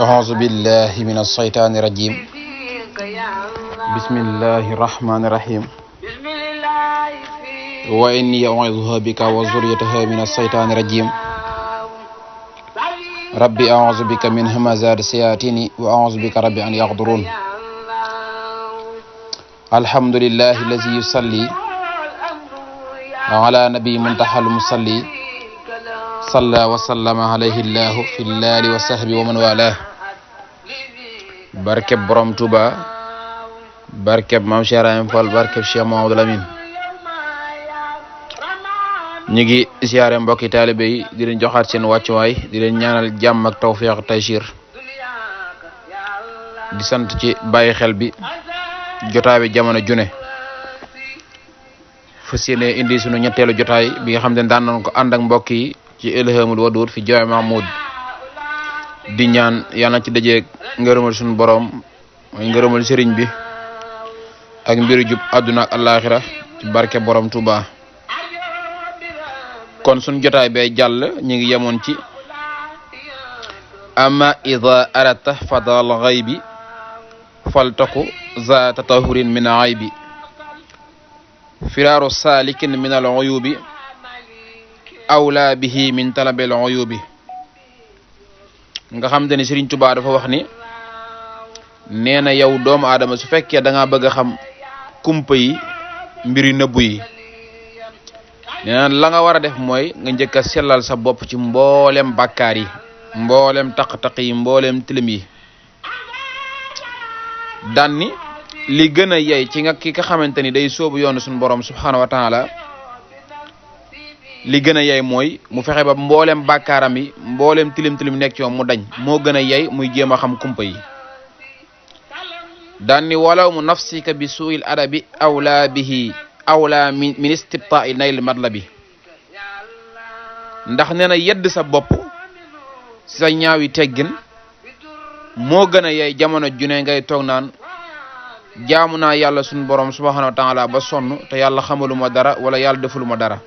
أعوذ بالله من الشيطان الرجيم بسم الله الرحمن الرحيم وإني أعوذها بك وذريتها من الشيطان الرجيم ربي أعوذ بك من همزات الشياطين وأعوذ بك ربي أن يحضرون الحمد لله الذي يصلي على نبي منتهى المصلي صلى وسلم عليه الله في الآل وصحبه ومن والاه barkeb borom Touba barkeb Maam Cheikh Ibrahima Fall barkeb Cheikh Mouhamadou Lamine ñu ngi ziaré mbokki talibé yi di leen joxaat seen wàccuwaay di leen ñaanal jàmm ak tawfiq taysir di sant ci bàyyi xel bi jotaay bi jamono june fas yéene indi sunu ñetteelu jotaay bi nga xam ne daan nañ ko ànd ak mbokk yi ci Ilhamul Wadoud fi Jawaahir Mahmoud di ñaan yàlla ci dajeeg ngërëmal suñu borom mooy ngërëmal sëriñ bi ak mbiru jub àdduna ak àllaaxira ci barke borom Touba kon suñu jotaay bay jàll ñu ngi yemoon ci amma ida arata fadal ghaybi faltaku za tatahurin min aybi firaaru salikin min al uyubi awla bihi min talabil uyubi nga xam te ne Serigne Touba dafa wax ni nee na yow doomu aadama su fekkee da ngaa bëgg a xam kumpa yi mbiri nëbbu yi nee na la nga war a def mooy nga njëkk a sellal sa bopp ci mboolem bàkkaar yi mboolem taq-taq yi mboolem tilim yi daan ni li gën a yey ci nga ki nga xamante ni day sóobu yoonu suñu borom subhanahu wa taala li gën a yey mooy mu fexe ba mboolem bàkkaaram yi mboolem tilim-tilim nekk ci moom mu dañ moo gën a yey muy jéem a xam kumpa yi daan ni walaw mu nafsika bi suuil adabi awla bihi awla min istibta'i nayl matlabi ndax nee na yedd sa bopp sa ñaawi teggin moo gën a yey jamono june ngay toog naan jaamu naa yàlla suñu borom subhanahu wa taala ba sonn te yàlla xamaluma dara wala yàlla defuluma dara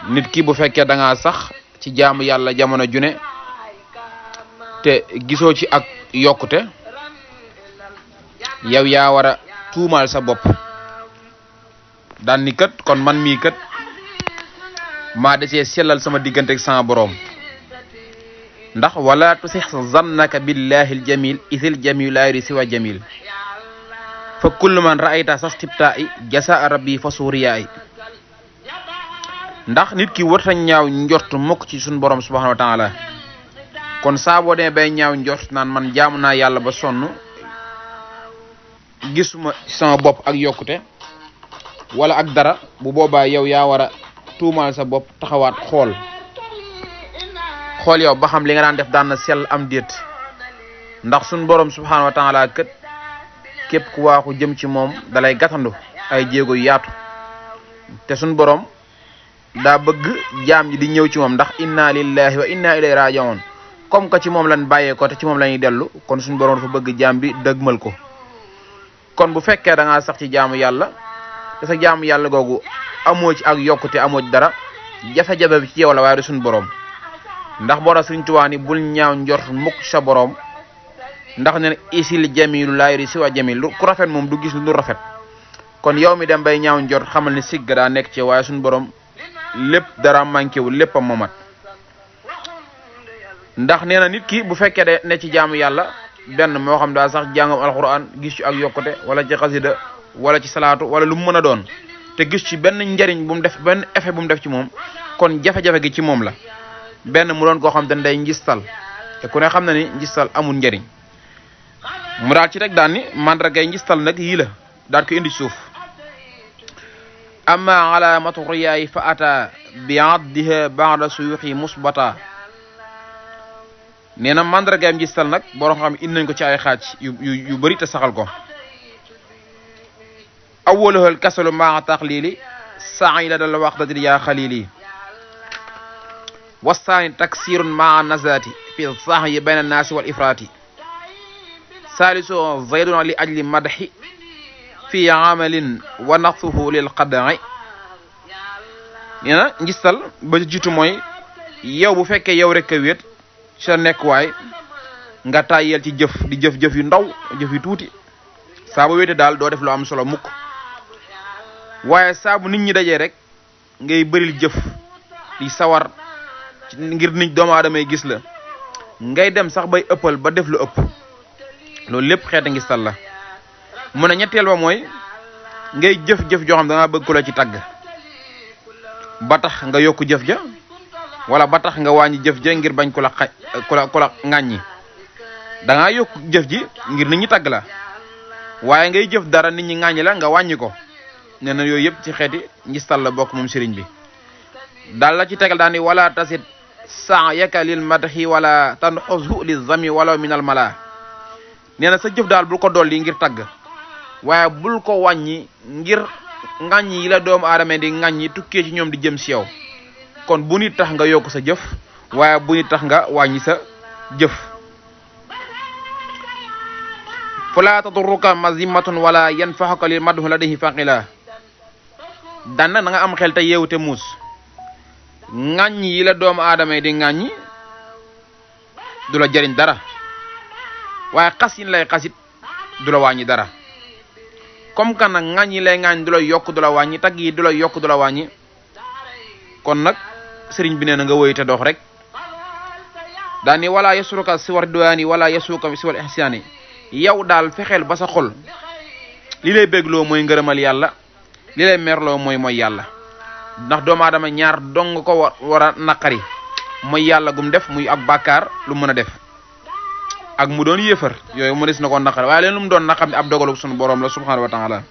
nit ki bu fekkee da ngaa sax ci jaamu yàlla jamono june te gisoo ci ak yokkute yow yaa war a tuumaal sa bopp daan ni kat kon man mii kat maa desee sellal sama diggante ak sama boroom ndax wala tusix zannaka billahi aljamil isil jamil la yuri siwa jamil fa kullu man ra'ayta sastibta'i jasa rabbi fa suriya'i ndax nit ki warta ñaaw njort mukk ci suñu borom subhanahu wa taala kon saa boo demee bay ñaaw njort naan man jaamu naa yàlla ba sonn gisuma sama bopp ak yokkute wala ak dara bu boobaa yow yaa war a tuumaal sa bopp taxawaat xool yow ba xam li nga daan def daan na sell am déet ndax suñu borom subhanahu wa taala kët képp ku waaxu jëm ci moom dalay gàttandu ay jéego yaatu te suñu borom daa bëgg jaam ji di ñëw ci moom ndax inna lillahi wa inna ilayhi raji'un comme que ci moom lañ bàyyee ko te ci moom la ñuy dellu kon suñu borom dafa bëgg jaam bi dëgmal ko kon bu fekkee da ngaa sax ci jaamu yàlla te sa jaamu yàlla googu amoo ci ak yokkute amoo ci dara jafe-jafe bi ci yow la waaye du suñu borom ndax boo tax Sëriñ Tuubaa ni bul ñaaw njort mukk sa borom ndax ne isil jamilu laa yuri siwa jamil ku rafet moom du gis lu rafet kon yow mi dem bay ñaaw njort xamal ni sigga daa nekk ci waaye suñu borom lépp dara manqué wu lépp a momat ndax nee na nit ki bu fekkee de ne ci jaamu yàlla benn moo xam daa sax jàngam alquran gis ci ak yokkute wala ci xasida wala ci salaatu wala lu mu mën a doon te gis ci benn njariñ bu mu def benn effet bu mu def ci moom kon jafe-jafe gi ci moom la benn mu doon koo xam te ne day njistal te ku ne xam na ni njistal amul njariñ mu daal ci rek daan ni mandargay njistal nag yii la daal ko indi suuf amma alamatu riyaay fa ata bi addiha ba'da suyuxi musbata nee na mandargaam njistal nag boo xam indi nañ ko ci ay xaaj yu bëri te saxal ko awwaluhal kasalu maa taxlili sa'i dal waqdati ya xalili wasaani taksirun maa nazati fi sahyi bayna naasi wal ifrati salisu zaydun li ajli madhi fi amalin wa naqsuhu lil qad'i nee na njistal ba jiitu mooy yow bu fekkee yow rek a wéet sa nekkuwaay nga tàyyeel ci jëf di jëf yu ndaw jëf yu tuuti saa bu wéete daal doo def lu am solo mukk waaye saa bu nit ñi dajee rek ngay bëril jëf di sawar ngir nit doomu aadama yi gis la ngay dem sax bay ëppal ba def lu ëpp loolu lépp xeeti ngistal la mu ne ñetteel ba mooy ngay jëf-jëf joo xam da nga bëgg ku la ci tagg ba tax nga yokku jëf ja wala ba tax nga wàññi jëf ja ngir bañ ku la ŋàññi da ngaa yokku jëf ji ngir nit ñi tagg la waaye ngay jëf dara nit ñi ŋàññi la nga wàññi ko nee na yooyu yëpp ci xeeti ngistal la bokk moom sëriñ bi daal la ci tegal daal ni wala tasit sa'yaka lil madhi wala tanxusu li zami wala min al mala nee na sa jëf daal bul ko dolli ngir tagg waaye bul ko wàññi ngir ŋàññi yi la doomu aadama di ŋàññi tukkee ci ñoom di jëm si yow kon bu nit tax nga yokk sa jëf waaye bu nit tax nga wàññi sa jëf fala tadurruka mazimatun wala yanfaxuka lil madhu ladayhi faqila dan na nga am xel te yeewu te muus ŋàññ yi la doomu aadama di ŋàññi du la jëriñ dara waaye xas yi lay xasit du la wàññi dara comme que nag ŋàññ yi lay ŋàññ du la yokk du la wàññi tagg yi du la yokk du la wàññi kon nag sëriñ bi nee na nga woy te dox rek daani wala yasuruka siwar duwaani wala yasuruka siwar ihsaani yow daal fexeel ba sa xol li lay bégloo mooy ngërëmal yàlla li lay merloo mooy yàlla ndax doomu aadama ñaar dong ko war a naqari mooy yàlla gum def muy ak bàkkaar lu mën a def ak mu doon yéefar yooyu mu des na ko naqari waaye leen lu mu doon naqam ab dogalu sunu borom la subhanahu wa taala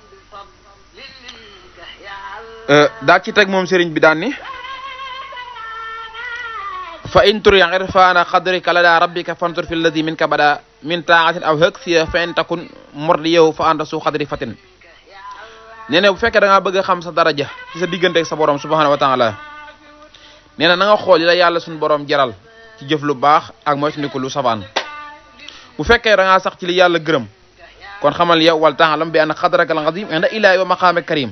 daa ci teg moom sëriñ bi daan ni fa in turi irfana qadrika lada rabbika fantur fi alladi minka bada min taatin aw haksiya fa in takun mordi yow fa anta su qadri fatin nee na bu fekkee da ngaa bëgg a xam sa daraja ci sa diggante ak sa borom subhanahu wa taala nee na nga xool li la yàlla suñu borom jaral ci jëf lu baax ak moytandiku lu safaan bu fekkee da ngaa sax ci li yàlla gërëm kon xamal yow wal ta'lam bi anna qadraka al azim inda ilahi wa maqaami karim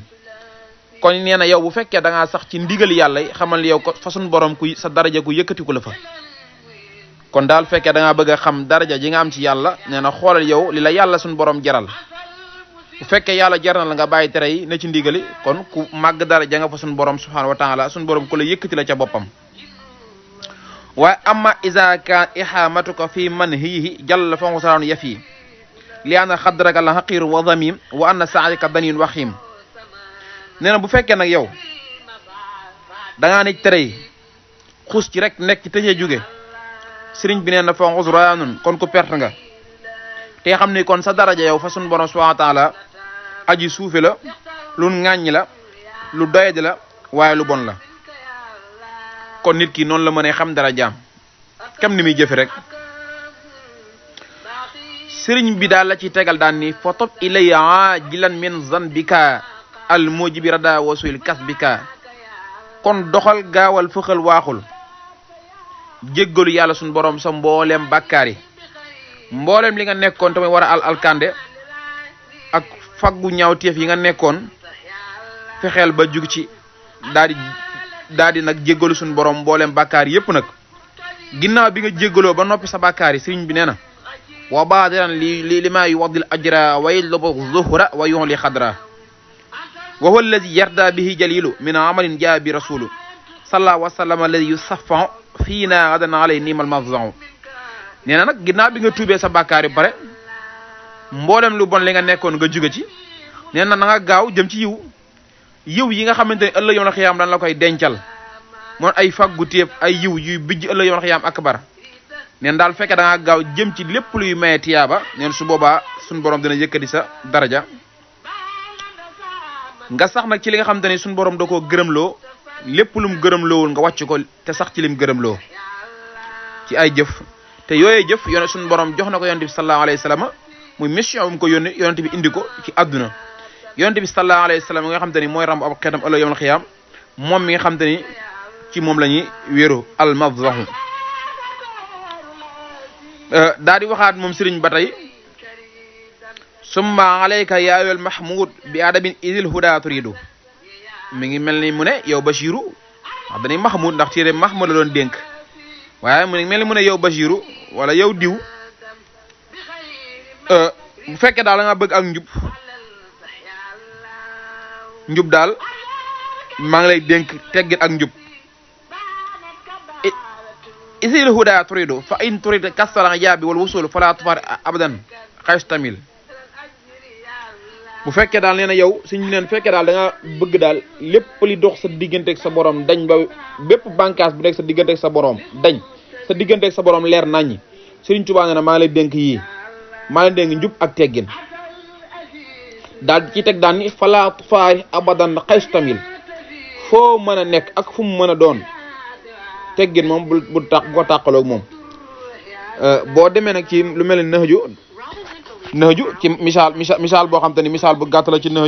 kon nee na yow bu fekkee da ngaa sax ci ndigal yàlla xamal yow ko fa suñu borom ku sa daraja ku yëkkatiku la fa kon daal fekkee da ngaa bëgg a xam daraja ji nga am ci yàlla nee na xoolal yow li la yàlla suñu borom jaral bu fekkee yàlla jar na la nga bàyyi tere yi ne ci ndigali kon ku màgg daraja nga fa suñu borom subhanahu wa taala suñu borom ku la yëkkati la ca boppam waaye amma iza kaan ihamatuka fi manhihi jalla fa musalaam yafi li anna xadraka la xaqir wa damim wa anna saadika danin waxim nee na bu fekkee nag yow da ngaa ne tere yi xus ci rek nekk ci tëjee jóge sëriñ bi nee na fa xusraanun kon ku perte nga te xam ni kon sa daraja yow fa sunu borom subhanahu wa taala aji suufe la lu ŋàññi la lu doyadi la waaye lu bon la kon nit ki noonu la mënee xam darajaam kam ni muy jëfe rek sëriñ bi daal la ci tegal daan ni fotob ilaya jilan min zanbika al mujibi rada wasul kasbika kon doxal gaawal fëxal waaxul jéggalu yàlla sunu borom sa mbooleem bàkkaar yi mboolem li nga nekkoon tamit war a alkande ak faggu ñaawteef yi nga nekkoon fexeel ba jug ci daal di nag jéggalu suñu borom mboolem bàkkaar yépp nag ginnaaw bi nga jéggaloo ba noppi sa bàkkaar yi sëriñ bi nee na wa baadiran li ma yuwaddil ajra wa yatlubu zuhra wa yuhli xadra wa huwa alladi yarda bihi jalilu min amalin jaa bi rasulu salla wa sallam alladi yusaffa fiina gadan alay nimal mafzau nee na nag ginnaaw bi nga tuubee sa bàkkaar yu pare mboolem lu bon li nga nekkoon nga jóge ci nee na nga gaaw jëm ci yiw yi nga xamante ne ëllëg yoon xiyaam dañ la koy dencal moom ay faggu téeb ay yiw yuy bijj ëllëg yoon xiyaam akbar neen daal fekkee da nga gaaw jëm ci lépp luy maye tiyaaba neen su boobaa suñu borom dina yëkkati sa daraja nga sax nag ci li nga xamante ne suñu borom da koo gërëmloo lépp lu mu gërëmloowul nga wàcc ko te sax ci lim gërëmloo ci ay jëf te yooyee jëf yone suñu borom jox na ko yonent bi sallallahu alayhi wa sallam muy mission bu mu ko yónni yonent bi indi ko ci àdduna yonent bi sallallahu alayhi wa sallam nga xam te ni mooy ramb ab xeetam ëllëg yawmal xiyaam moom mi nga xam te ni ci moom la ñuy wéeru al mafzahu daa di waxaat moom sëriñ ba tey summa alayka yaa ayyuhal mahmud bi adabin idil huda turidu mi ngi mel ni mu ne yow Bashiru wax dañuy Mahmoud ndax téere Mahmoud la doon dénk waaye mu ne mel ni mu ne yow Basiru wala yow diw bu fekkee daal da nga bëgg ak njub daal maa ngi lay dénk teggin ak njub isil huda turidu fa in turid kasral jaabi wal wusul fala tufar abadan xaystamil bu fekkee daal nee na yow suñu neen fekkee daal da nga bëgg daal lépp li dox sa diggante ak sa borom dañ ba bépp bànkaas bu nekk sa diggante ak sa borom dañ sa diggante ak sa borom leer naññi Sëriñ Tuubaa nee na maa ngi lay dénk yii maa ngi lay dénk njub ak teggin daal ci teg daan ni fala tufaari abadan xaystamil foo mën a nekk ak fu mu mën a doon teggin moom bu ko tàqaloog moom boo demee nag ci lu mel ni Nahju ci misaal boo xam te ni misaal bu gàtt la ci Nahju